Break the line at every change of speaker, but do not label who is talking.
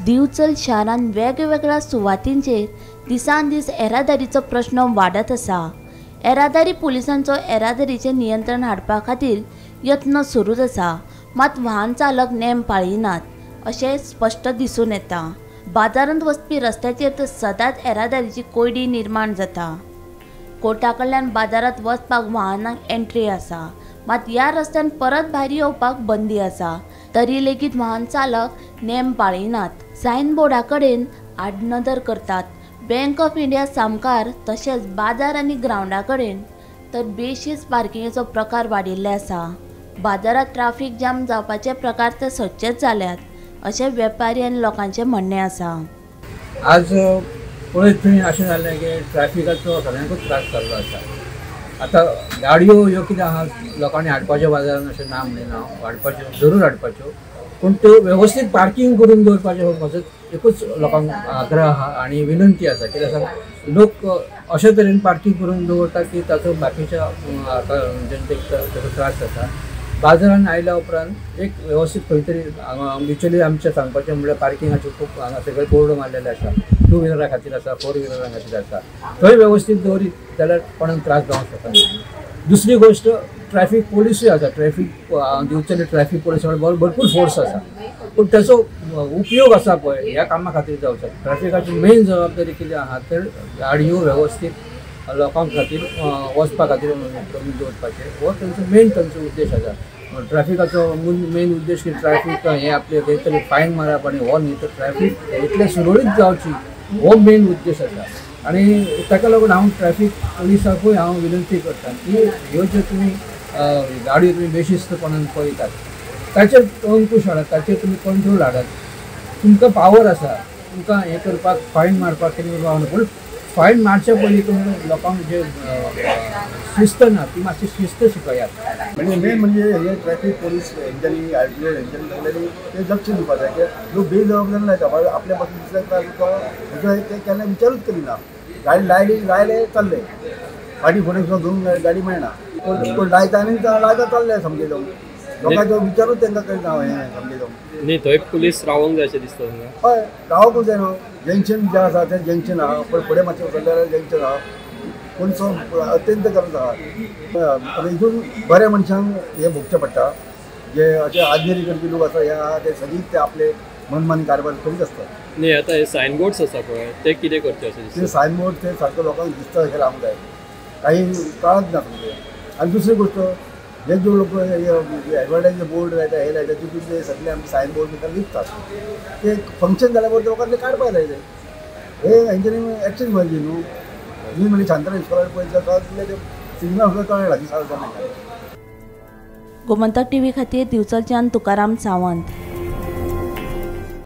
दिवचल शारांत वेगवेगळ्या सुवातींचेर दिसान दीस येरादारीचो प्रश्न वाडत आसा। येरादारी पुलिसांचो येरादारीचें नियंत्रण हाडपा खातीर यत्न सुरूच आसा, मात वाहन चालक नेम पाळिनात अशें स्पश्ट दिसून येता। बाजारांत वचपी रस्त्याचेर तर सदांच येरादारीची कोंयडी निर्माण जाता। कोर्टा कडल्यान बाजारांत वचपाक वाहनांक एंट्री आसा, मात ह्या रस्त्यान परत भायर येवपाक बंदी आसा, तरी लेगीत वाहन चालक नेम पाळिनात। सायन बोर्डा कडेन आडनदर करतात। बँक ऑफ इंडिया सामकार तशेंच बाजार आनी ग्रावंडा कडेन तर बेशीस पार्किंगेचो प्रकार वाडिल्ले आसा। बाजारांत ट्राफीक जाम जावपाचे प्रकार तर सदचेच जाल्यात अशें वेपारी आनी लोकांचें म्हणणें आसा।
आज पळयत थंय अशें जालें की ट्रॅफिकाचो सगळ्यांकूच त्रास जाल्लो आसा। आतां गाडयो ह्यो कितें आहा, लोकांनी हाडपाच्यो बाजारान अशें ना म्हणिना, हाडपाच्यो जरूर हाडपाच्यो, पूण त्यो वेवस्थीत पार्कींग करून दवरपाच्यो हो म्हजो एकूच लोकांक आग्रह आहा आनी विनंती आसा। कित्याक सांग, लोक अशे तरेन पार्कींग करून दवरता की ताचो बाकीच्या जनतेक ताचो त्रास जाता। बाजारान आयल्या उपरांत एक वेवस्थीत खंय तरी म्युच्युअली आमचें सांगपाचें म्हणल्यार पार्किंगाच्यो खूब हांगा सगळे बोर्ड मारलेले आसा, टू व्हिलरा खातीर आसा, फोर व्हिलरा खातीर आसा, थंय वेवस्थीत दवरीत जाल्यार कोणाक त्रास जावंक शकना। दुसरी गोश्ट, ट्रॅफीक पोलिसूय आसा, ट्रॅफीक दिवचले ट्रॅफीक पोलिसा कडेन भरपूर फोर्स आसा, पूण ताचो उपयोग आसा पळय ह्या कामा खातीर जावचो। ट्रॅफिकाची मेन जबाबदारी कितें आहा तर गाडयो वेवस्थीत लोकां खातीर वचपा खातीर कमी दवरपाचें, हो तांचो मेन तांचो उद्देश आसा। ट्रॅफिकाचो मेन उद्देश की ट्रॅफीक हें आपलें खंय तरी फायन मारप आनी हो न्ही, तर ट्रॅफीक इतलें सुरळीत जावची हो मेन उद्देश आसा। आनी ताका लागून हांव ट्रॅफीक पुलिसाकूय हांव विनंती करता की ह्यो ज्यो तुमी गाडयो तुमी बेशिस्तपणान पळयतात ताचेर अंकूश हाडात, ताचेर तुमी कंट्रोल हाडात। तुमकां पावर आसा, तुमकां हें करपाक फायन मारपाक कितें करपाक, पूण फायन मारच्या पयलीं तुमी लोकांक जे शिस्त ना ती मातशी शिस्त शिकयात।
म्हणजे मेन म्हणजे हे ट्रॅफीक पोलीस हेंच्यांनी आर टी ओ हेंच्यांनी सगळ्यांनी ते लक्ष दिवपाक जाय की लोक बेजबाबदार लायता, आपल्या पासून दुसऱ्या त्रास जाता ते केन्ना विचारूच करिना। गाडी लायली लायले चल्ले, फाटीं फुडें सुद्दां दोन गाडी मेळना, कोण लायता आनी लायता चल्ले सामकें जावन लोकांचो विचारूच तांकां करिना हें सामकें जावन।
न्ही, थंय पुलीस रावोंक जाय अशें दिसता तुमकां?
हय, रावोंकूच जाय न्हू। जंक्शन जें आसा तें जंक्शन आहा, पण फुडें मातशें वचत जाल्यार जंक्शन आहा, पूण सो अत्यंत गरज आहा। आतां हितून बऱ्या मनशांक हें भोगचें पडटा, जे अशे आजनेरी करपी लोक आसा हे आहा ते सदींच ते आपले मनमानी कारभार करीत आसतात।
न्ही, आतां हे सायन बोर्ड्स आसा पळय ते कितें करचे अशें दिसता?
ते सायन बोर्ड ते सारके लोकांक दिसता अशें लावंक जाय, काही कळत ना सामकें। आनी दुसरी गोश्ट, हे जो लोक एडवर्टायज बोर्ड लायता हे लायता तितून ते सगळे आमचे सायन बोर्ड भितर लिपतात, ते फंक्शन जाल्या बरोबर लोकांक ते काडपाक जाय। ते हे हेंच्यांनी एक्शन घेवपाची न्हू। मी म्हणजे शांताराम इस्कॉलार पळयत जाल्यार ते सिग्नल सुद्दां कळना दिसा.
गोमंतक टीव्ही खातीर दिवचलच्यान तुकाराम सावंत।